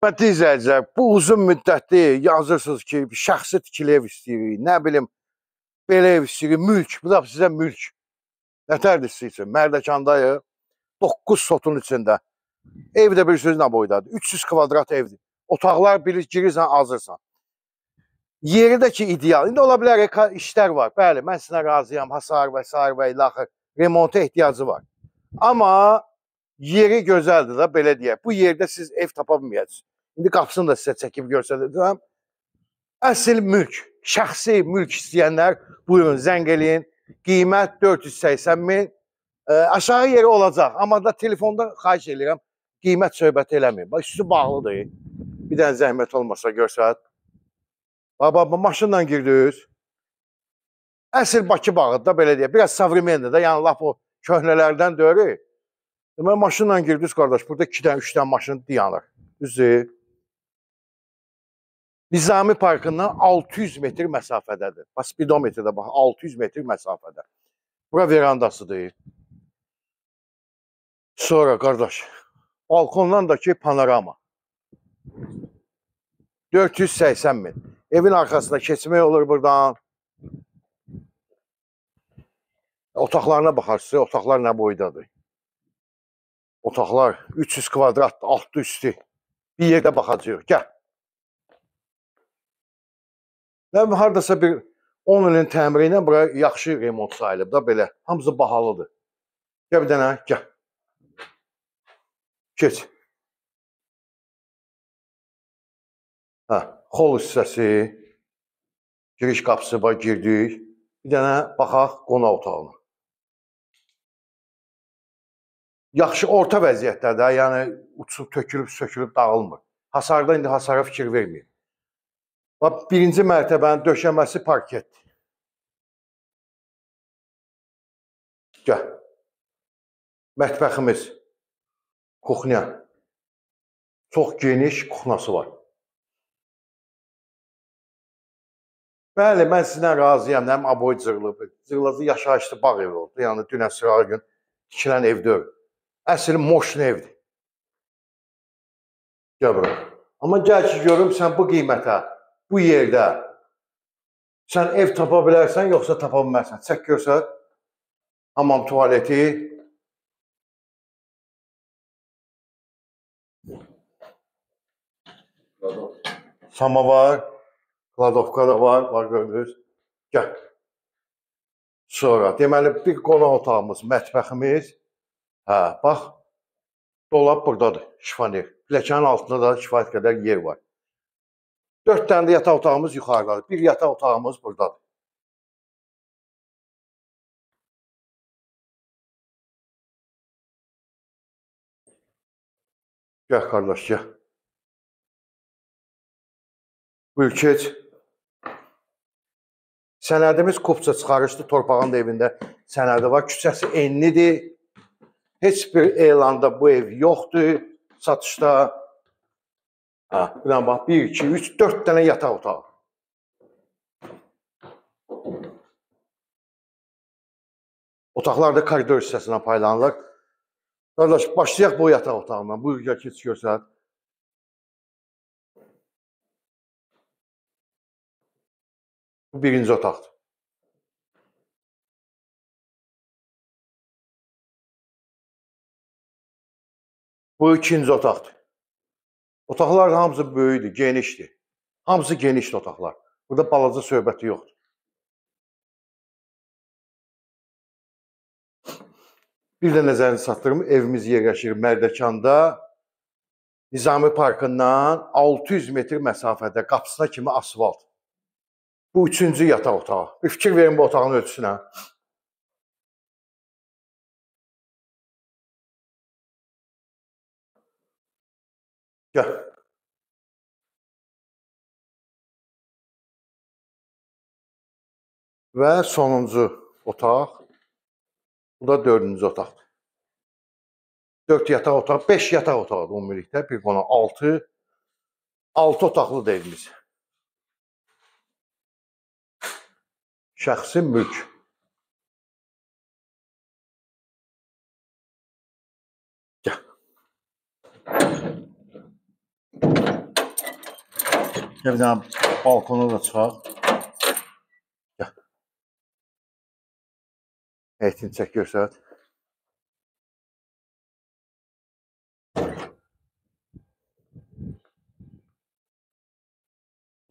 Hörmətli izləyicilər, bu uzun müddətli yazırsınız ki, şəxsi tikili ev istəyirik, nə bilim, belə ev istəyirik, mülk, bu da sizə mülk. Nətərdir istəyirsiniz? Mərdəkandayıq, 9 sotun içində. Ev də bilirsiniz nə boydadır, 300 kvadrat evdir. Otaqlar bilir, girirsən, azırsan. Yeri də ki, ideal. İndi ola bilər, işlər var. Bəli, mən sizə razıyam, hasar və sair və ilaxır, remonta ehtiyacı var. Amma yeri gözəldir da, belə deyək. Bu yerdə siz ev tapa bilməyəcəksiniz. İndi qapısını da sizə çəkib göstərəcəm. Əsl mülk, şəxsi mülk istəyənlər buyurun, zəng eləyin. Qiymət 480 min. Aşağı yeri olacaq. Amma da telefonda xahiş eləyirəm, qiymət söhbəti eləməyin. Bax, üstü bağlıdır. Bir dənə zəhmət olmasa görsət. Bax, bax, maşınla girdiniz. Əsl Bakı bağıdır da, belə deyək. Biraz savremendir da, yəni lap o köhnələrdən deyir. Demək, maşınla girdiniz, qardaş. Burada 2 dənə, 3 dənə maşın dayanır. Düzdür. Nizami Parkından 600 metr məsafədədir. Bax, spidometrdə bax, 600 metr məsafədə. Bura verandasıdır. Sonra, qardaş, balkondan da ki, panorama. 480 min. Evin arxasında keçmək olur buradan. Otaqlarına baxarsınız, otaqlar nə boydadır. Otaqlar 300 kvadrat, altı üstü. Bir yerdə baxacağıq. Gəl. Nə bilim, haradasa bir 10 ilin təmiri ilə bura yaxşı remont sayılıb da belə. Hamısı bahalıdır. Gəl bir dənə, gəl. Keç. Hə, xol hissəsi, giriş qapısı var, girdik. Bir dənə baxaq qonaq otağına. Yaxşı orta vəziyyətdə, yəni uçub, tökülüb, sökülüb, dağılmır. Hasarda indi hasara fikir verməyim. Bax, birinci mərtəbənin döşəməsi parketdir. Gəl. Mətbəximiz, kuxnya. Çox geniş kuxnası var. Bəli, mən sizdən razıyam. Nəm aboy cırılıb. Cırılacı yaşayışlı bağ evi oldu. Yəni, dünən sırağı gün tikilən ev deyil. Əsl moşun evdir. Gəl bura. Amma gəl ki, görüm sən bu qiymətə, bu yerdə sən ev tapa bilərsən, yoxsa tapa bilməzsən. Çək görsət, hamam tualeti. Samovar, kladovka da var, var gördünüz. Gəl. Sonra, deməli, bir qonaq otağımız, mətbəximiz. Hə, bax, dolab buradadır, şifaner. Pilləkənin altında da kifayət qədər yer var. 4 dənə də yataq otağımız yuxarıdadır. Bir yataq otağımız buradadır. Gəl, qardaş, gəl. Buyur, keç. Sənədimiz kupça çıxarışdı. Torpağın da evində sənədi var. Küçəsi enlidir. Heç bir elanda bu ev yoxdur satışda. Hə, bir dənə bax, 1, 2, 3, 4 dənə yataq otağı. Otaqlar da koridor hissəsinə paylanılır. Qardaş, başlayaq bu yataq otağından. Buyur, gəl, keç görsət. Bu birinci otaqdır. Bu ikinci otaqdır. Otaqlar da hamısı böyükdür, genişdir. Hamısı genişdir otaqlar. Burada balaca söhbəti yoxdur. Bir də nəzərinizi çatdırım, evimiz yerləşir Mərdəkanda, Nizami Parkından 600 metr məsafədə, qapısına kimi asfalt. Bu üçüncü yataq otağı. Bir fikir verin bu otağın ölçüsünə. Gəl. Və sonuncu otaq. Bu da dördüncü otaqdır. 4 yataq otağı, 5 yataq otağıdır ümumilikdə. Bir qonaq 6. 6 otaqlıdır evimiz. Şəxsi mülk. Gəl. Bir dənə balkona da çıxaq. Gəl. Həyətini çək göstər.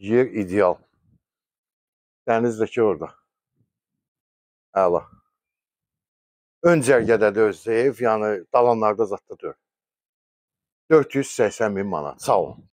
Yer ideal. Dəniz də ki orada. Əla. Ön cərgədədir özü ev, yəni dalanlarda zətdə deyil. 480 min manat. Sağ olun.